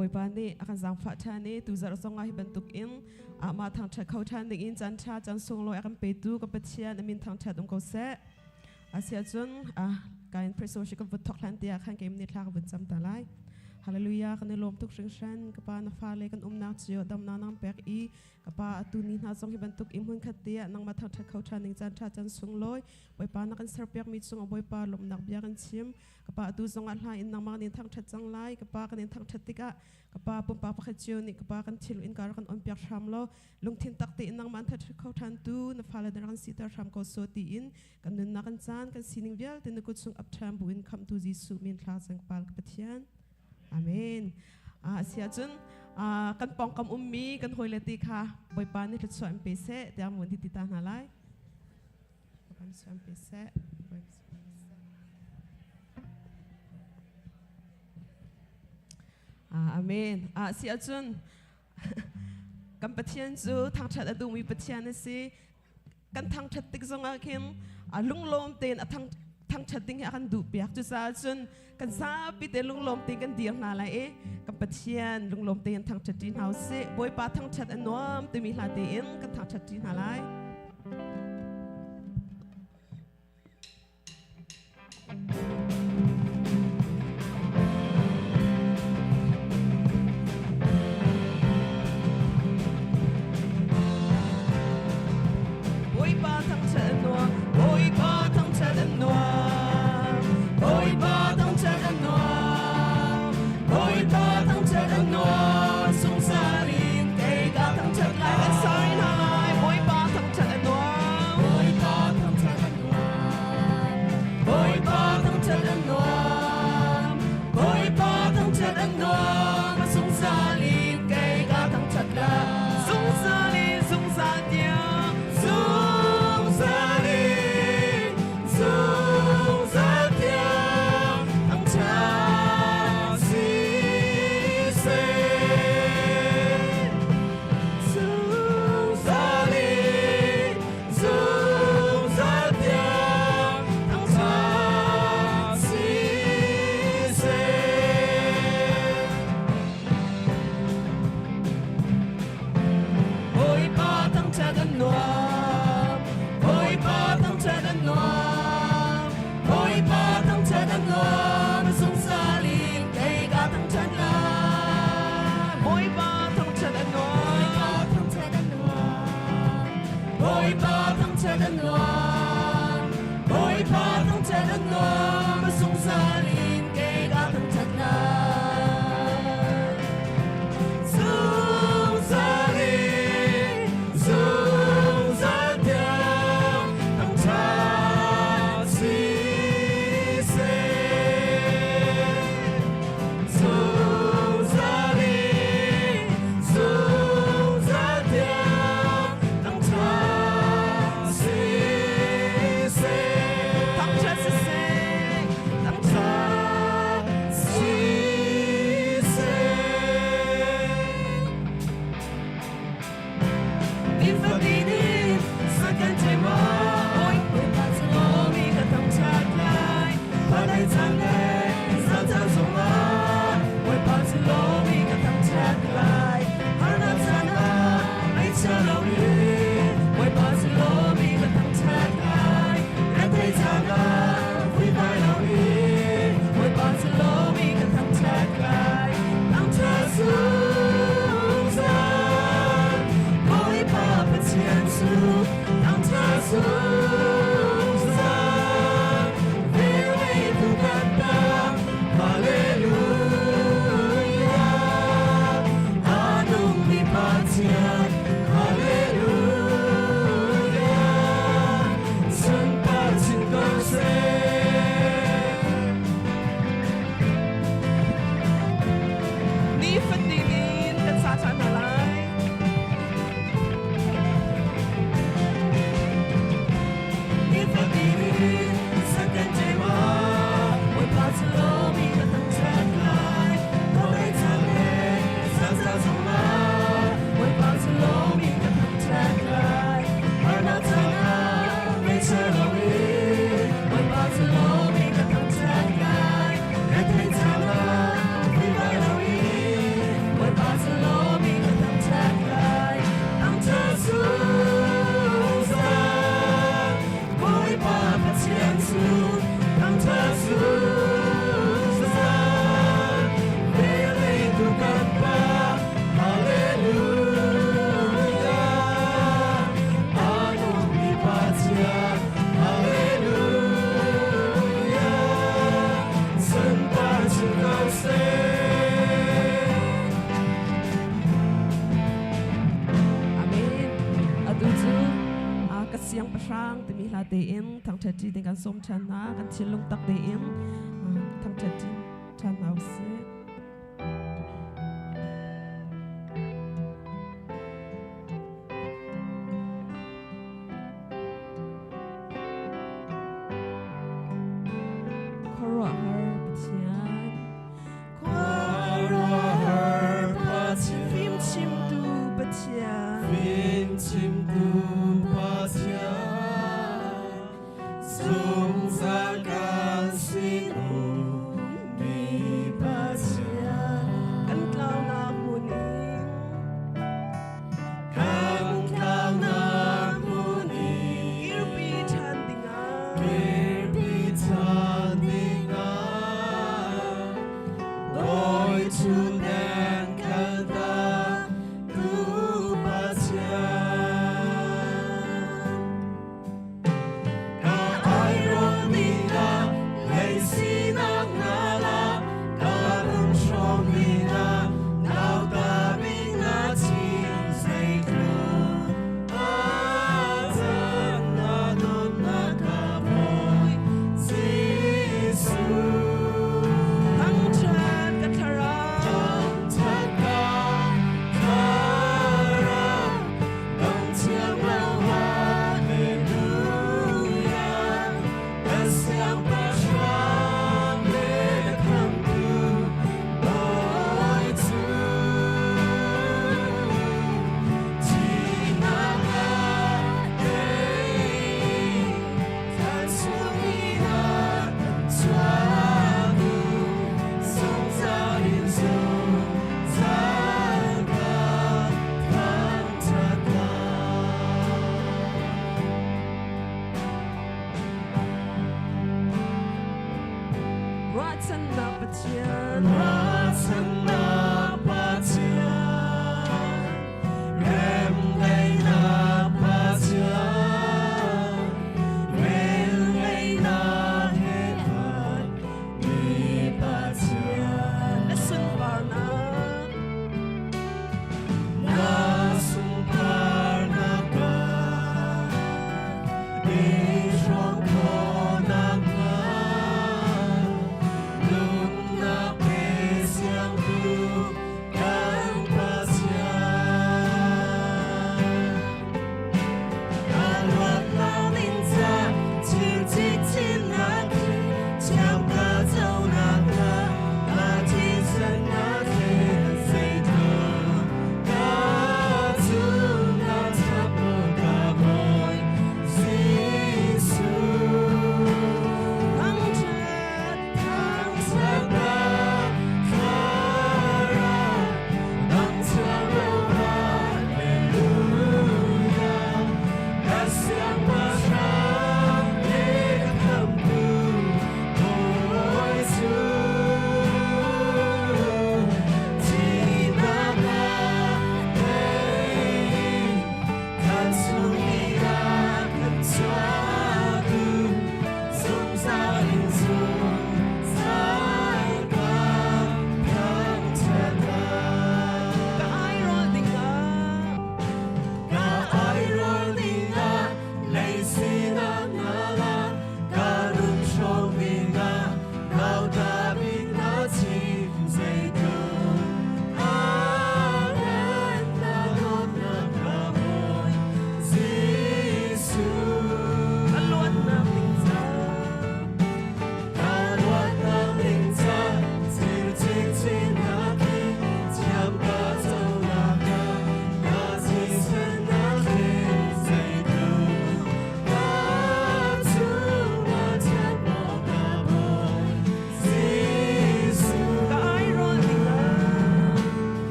Bawipa nih a kan zaangfah ṭhan i tuzarh zongah hi bantuk in amah thangṭhat kho ṭhan dingin caan ṭha caan sunglawi a kan petu kan Pathian a min thangṭhat um ko seh. Asiahcun kain praise worship kan vun thok hlan tiah khan keim nih thla ka vun cam ta lai. Hallelujah kan i lawm tuk hringhran ka pa na fale kan umnak cio damnak nang pek i ka pa atu ni hna zong hi bantuk i hmun khat tiah nangmah thangṭhat kho ṭhan ding caan ṭha caan sunglawi Bawipa na kan serpiakmi cungah Bawipa lawmhnak bia kan chim. Ka pa atu zongah hla in nangmah nih thangṭhat cang lai. Ka pa kan in thangṭhat tikah ka pa pumpak pakhat cio nih ka pa kan thil in kar kan on piak hram law lungthin tak tein nangmah an thangṭhat kho ṭhan tu na fale na rak siter hram ko so tiin kan nunnak kan caan kan sining vialte na kut chung ap ṭhan buin khamhtu Jesuh min thla cang pal ka Pathian. Amen. Sia cun kan pawngkam ummi kan hawile ti kha Bawipa nih thluachuah in pe seh tiah mun ti ti ta hna lai. Amen. Si ahcun kan Pathian cu thangṭhat a duhmi Pathian a si. Kan thangṭhat tik zongah khin lunglawm tein a thangṭhat ding hi a kan duhpiak. Cucaah cun kan zapi te lunglawm tein kan dir hna lai i kan Pathian lunglawm tein thangṭhat ṭi hna usih. Bawipa thangṭhat a nuam timi hla tein kan thangṭhat ṭi hna lai. Bawipa thangṭhat a nuam, Bawipa thangṭhat a nuam, Bawipa thangṭhat a nuam, Bawipa thangṭhat a nuam, zungzal in kei ka thangṭhat lai. Kan sai hna lai, Bawipa thangṭhat a nuam, Bawipa thangṭhat a nuam, Bawipa thangṭhat a nuam, Bawipa thangṭhat a nuam, zungzal in kei ka thangṭhat lai. Zungzal in zungzal tiang, zungzal in zungzal tiang thangṭhat si seh. Zungzal in zungzal tiang thangṭhat si seh. Bawipa thangṭhat an nuam, Bawipa thangṭhat an nuam, Bawipa thangṭhat an nuam, zungzal in kei ka thangṭhat lai. Bawipa thangṭhat an nuam, thangṭhat an nuam, Bawipa thangṭhat an nuam, Bawipa thangṭhat an nuam, zungzal in kei ka thangṭhat lai. Zungzal in zungzal tiang thangṭhat si seh. Zungzal in zungzal tiang thangṭhat. Siangpahrang timi hla tein thangṭhat ṭi ding kan sawm ṭhan hna. Kan thinlung tak tein thangṭhat ṭi ṭhan hna usih. Khuaruahhar Pathian, Khuaruahhar Pathian, fimchimtu Pathian, fimchimtu Pathian, zungzal kan sin ummi Pathian, kan tlaunak hmun in, kan tlaunak hmun in, kirpi ṭhan dingah, kirpi ṭhan dingah, Bawi ṭhutdan kaltak tu Pathian. Ka airawh dingah lei sinak na lak, ka lung hrawng dingah nauta bik na chim zeitluk a cang na dawtnak ka Bawi Jesuh. Thangṭhat ka thlarau, Thangṭhat ka thlarau, dong thiam lo hallelujah. Ka siangpahrang le ka khamhtu Bawi cu. Thihnak ah tei, thlan chungin a kan chuahtu, zungzal in zungzal ka thangṭhat lai. Ruahchannak Pathian, Ruahchannak Pathian, remdaihnak Pathian, velngeihnak he khat mi Pathian. Na sunparnak, Na sunparnak ka i hrawm khawhnak hnga, nunnak pe siangtu.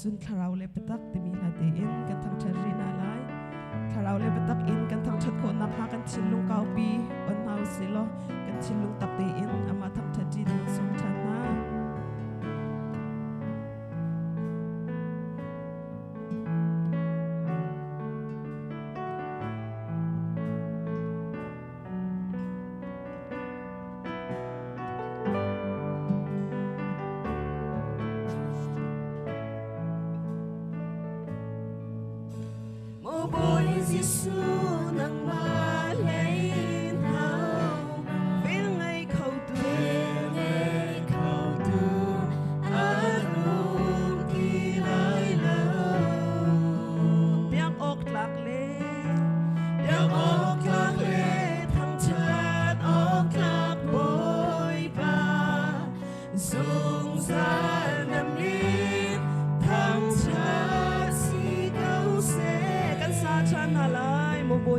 cun thlarau le biatak timi hla tein kan thangṭhat rih hna lai. Thlarau le biatak in kan thangṭhat khawh nakhnga kan thinlung kaupi on hna usih law kan thinlung tak tein amah thangṭhat ṭi ding sawm ṭhan hna. Maw Bawi Jesuh nangmah lei hau vel ngei kho tu an um ti lai lo. Biak awk tlak le biak awk tlak le thangṭhat awk tlak Bawipa zungzal na min thangṭhat si ko seh. Kan sa ṭhan hna lai, maw Bawi.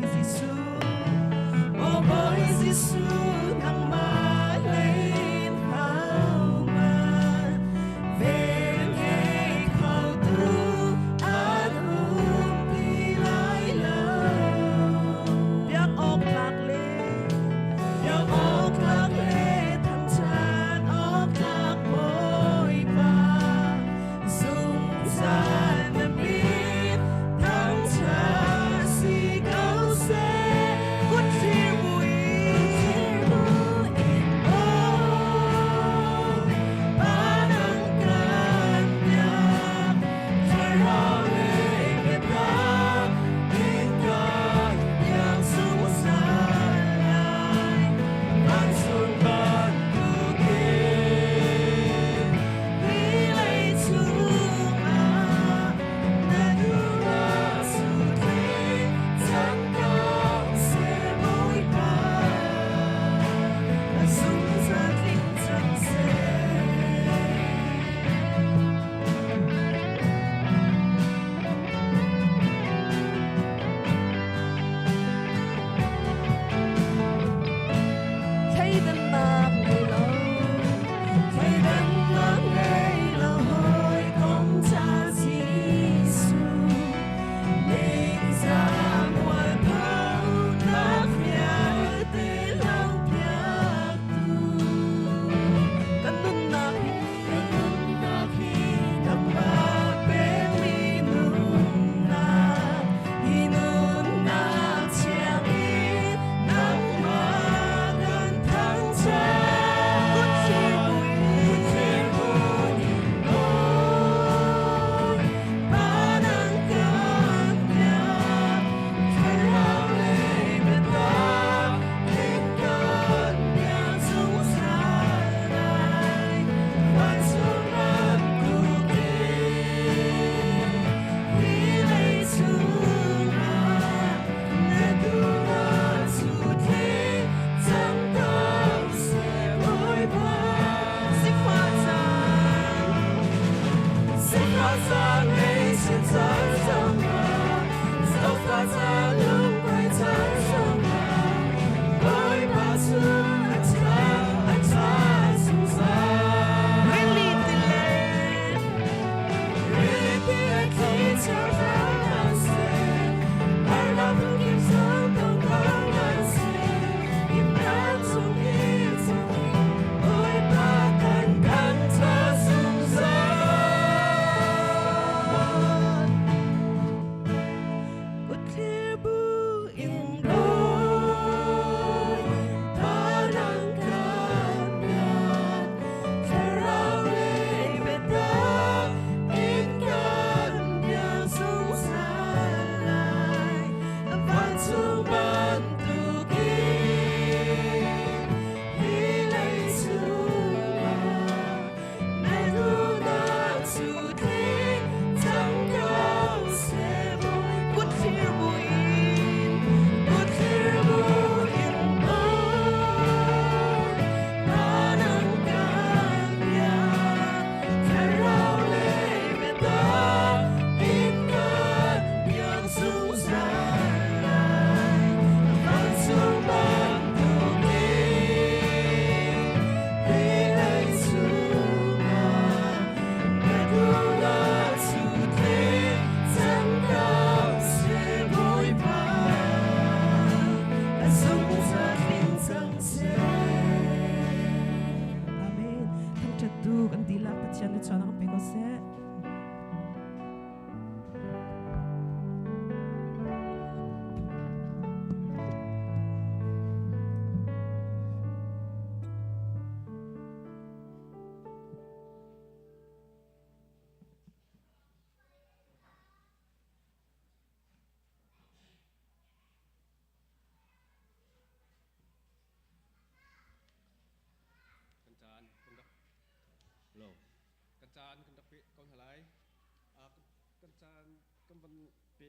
caan kan van pe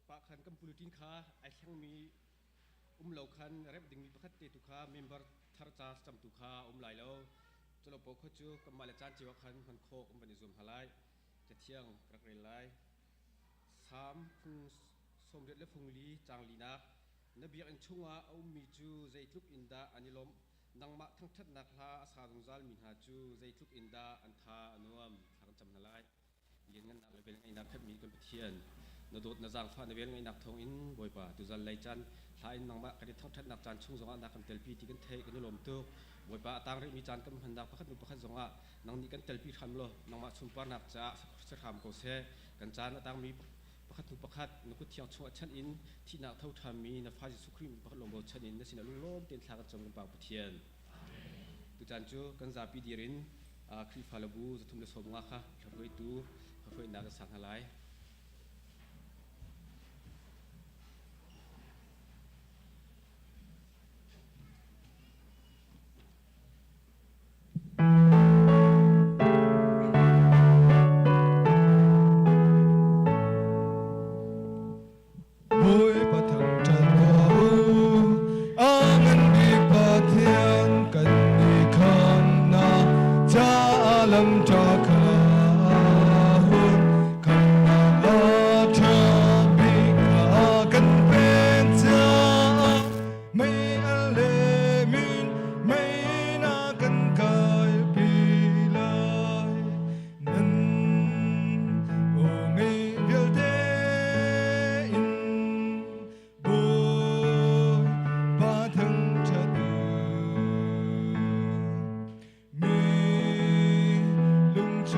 pah khan kan bulletin kha ai thlengmi um lo khan remh dingmi pakhat te tu kha member thar ca camtu kha um lai lo. Culo paoh kha cu kanmah le caan cio ah khan hman khawh kan van i zuam hna lai. Cathiang ka rak rel lai. Salm phung sawmriat le fung li caang linak. Na biakinn chungah a ummi cu zeitluk in dah an i lawmh, nangmah thangṭhatnak hla a sa zungzalmi hna cu zeitluk in dah an tha a nuam. Thla kan cam hna lai. Lianngannak le velngeihnak khatmi kan Pathian, na dawt na zaangfah na velngeihnak thawngin Bawipa tuzan lei caan hla in nangmah kan i thangṭhatnak caan chung zongah na kan telpi ti kan theih, kan i lawm tuk. Bawipa, a tang rihmi caan kan hmannak pakhat hnu pakhat zongah nang nih kan telpi hram law nangmah sunparnak caah si hram ko seh. Kan caan a tangmi pakhat hnu pakhat na kut thiang chungah chanh in thihnak tho ṭhanmi na fa Jesuh Khrih pakhat lawng bochan in na sinah lunglawm tein thla kan cam kan Pa Pathian. Tucaan cu kan zapi dir in Khrihfa le bu 315 kha hlahruaitu hlahruainak kan sang hna lai. Bawipa thangṭhat tuah u, a ngan bik Pathian kan i khamnak caah lam ṭha kha hun khamnak a ṭha bik kha kan pek caah mei al le min mei na kan kaipi lai. Nan aw ngei vialte in Bawipa thangṭhat u. Mi lungchim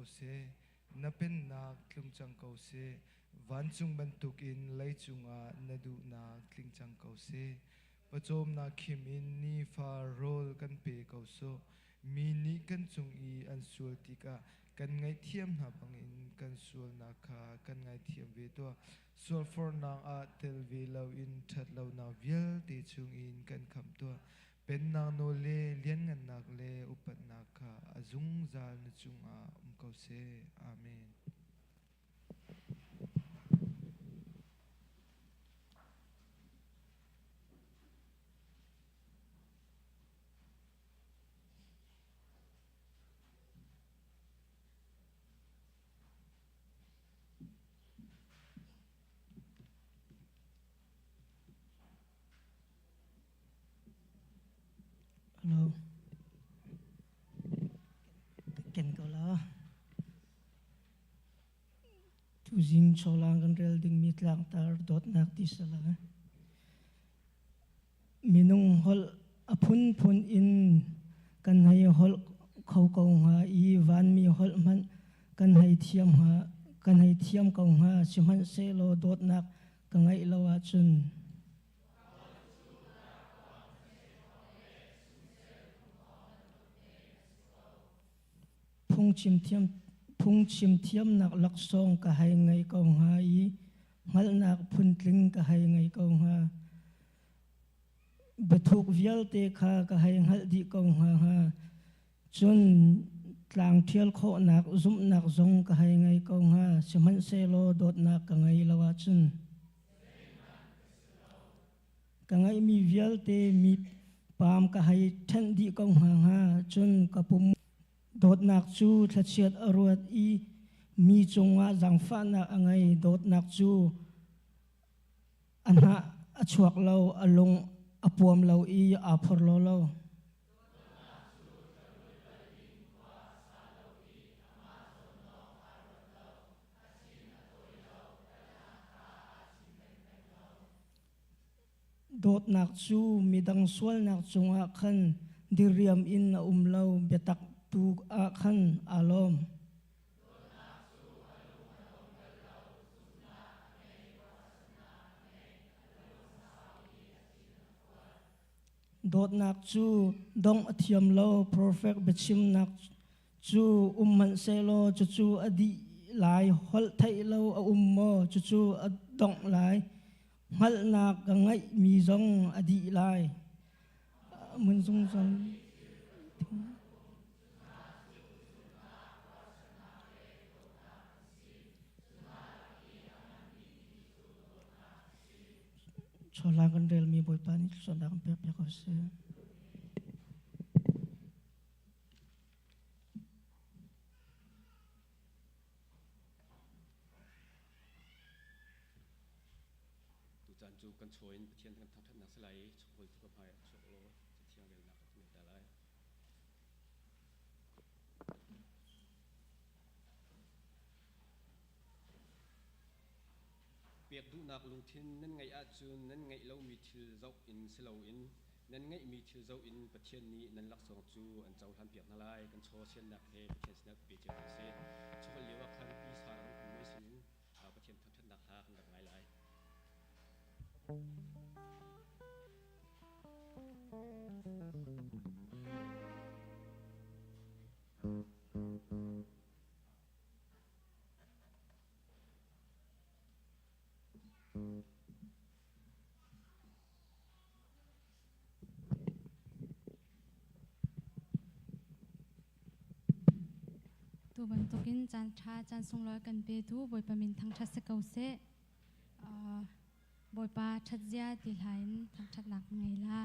ko seh, na pennak tlung cang ko seh, vancung bantukin leicung ah na duhnak tling cang ko seh. Pawcawmnak khim in nifa rawl kan pe ko sawh. Mi nih kan cung i an sual tikah kan ngaihthiam hna bangin kan sualnak kha kan ngaithiam ve tuah. Sualforhnak ah tel ve loin ṭhatlonak vialte chungin kan khamh tuah. Pennak nawl le lianngannak le upatnak kha a zungzal na cungah um ko seh. Amen. Hello. Ken ko la. Tuzing chawlang kan rel dingmi tlangtar dawtnak ti sala. Minung holh a phunphun in kan hei holh kho ko hnga i vanmi holh hmanh kan hei thiam hnga kan hei thiam ko hnga sihmanhsehlaw dawtnak ka ngeih lo ahcun phungchim thiamnak laksawng ka hei ngei ko hnga i hngalhnak phuntling ka hei ngei ko hnga. Biathuk vialte kha ka hei hngalh dih ko hnga hnga. Cun tlang ṭhial khawhnak zumhnak zong ka hei ngei ko hnga, sihmanhsehlaw dawtnak ka ngei lo ahcun ka ngeihmi vialte mi paam ka hei ṭhenh dih ko hnga hnga. Cun ka pum Dawtnak cu thlachiat a ruat i mi cungah zaangfahnak a ngei. Dawtnak cu a hnah a chuak lo, a lung a puam lo i aa phorhlaw lo. Dawtnak cu midang sualnak cungah khan diriam in a um lo, biatak tu ah khan aa lawm. Dawtnak cu dongh a thiam lo, profet biachimnak cu um hmanhsehlaw cucu a dih lai, holh theih lo a um maw, cucu a dongh lai. Hngalhnak ka ngeihmi zong a dih lai. Mun zungzal. Chawhlang kan relmi Bawipa nih thluachuahnak kan pek piak ko seh. Tucaan cu kan chaw in Pathian kan thangṭhatnak si lai i chawhrawl cu ka hmai ah chuak law Cathiang relnak kan ngei ta lai. Pek duhnak lungthin nan ngeih ahcun nan ngeih lomi thil zoh in si loin nan ngeihmi thil zoh in Pathian nih nan laksawng cu an cohlanpiak hna lai. Kan chaw siannak he Pathian sinah pe cio hna sih. Chawhrawl lio ah khan Pi Sarah Rungkum mei sinin Pathian thangṭhatnak hla kan rak ngai lai. Tu bantukin caan ṭha caan sunglawi kan petu Bawipa min thangṭhat si ko seh. Bawipa ṭhatzia ti hla in thangṭhatnak ngei la.